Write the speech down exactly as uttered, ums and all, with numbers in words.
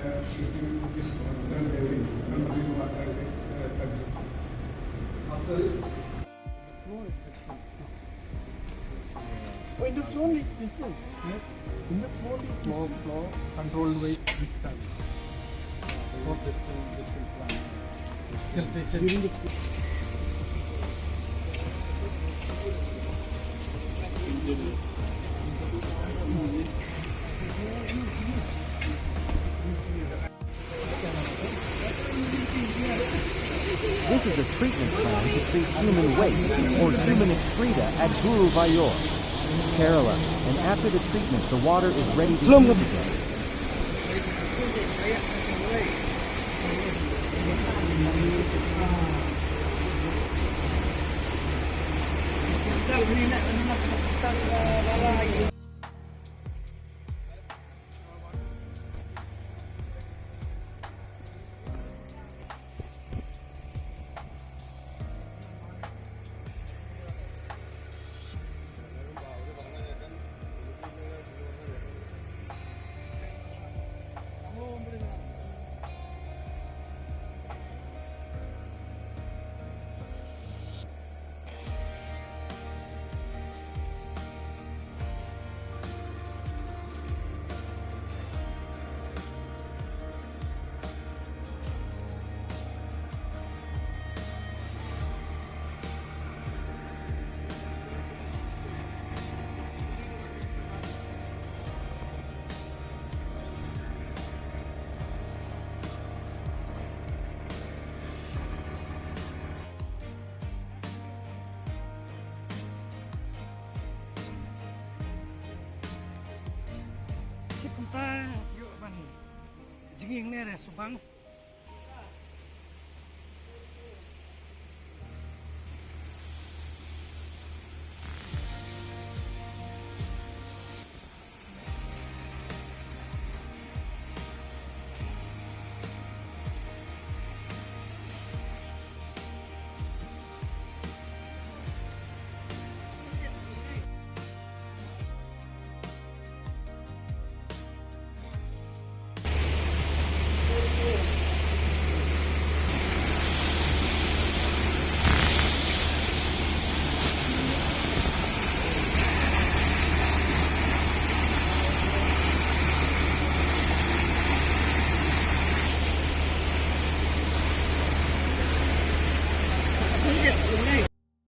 uh, shooting this one, Sunday, Sunday, uh, service. After this, oh, in the flow, like, distance. Yeah. In the flow, like, flow, distance. Flow controlled by distance. Flow distance, distance plan. Filtration. During the This is a treatment plant to treat human waste or human excreta at Guruvayur, Kerala, and after the treatment, the water is ready to use again. Shi kumta ïoh ban jingïeng ne re subang.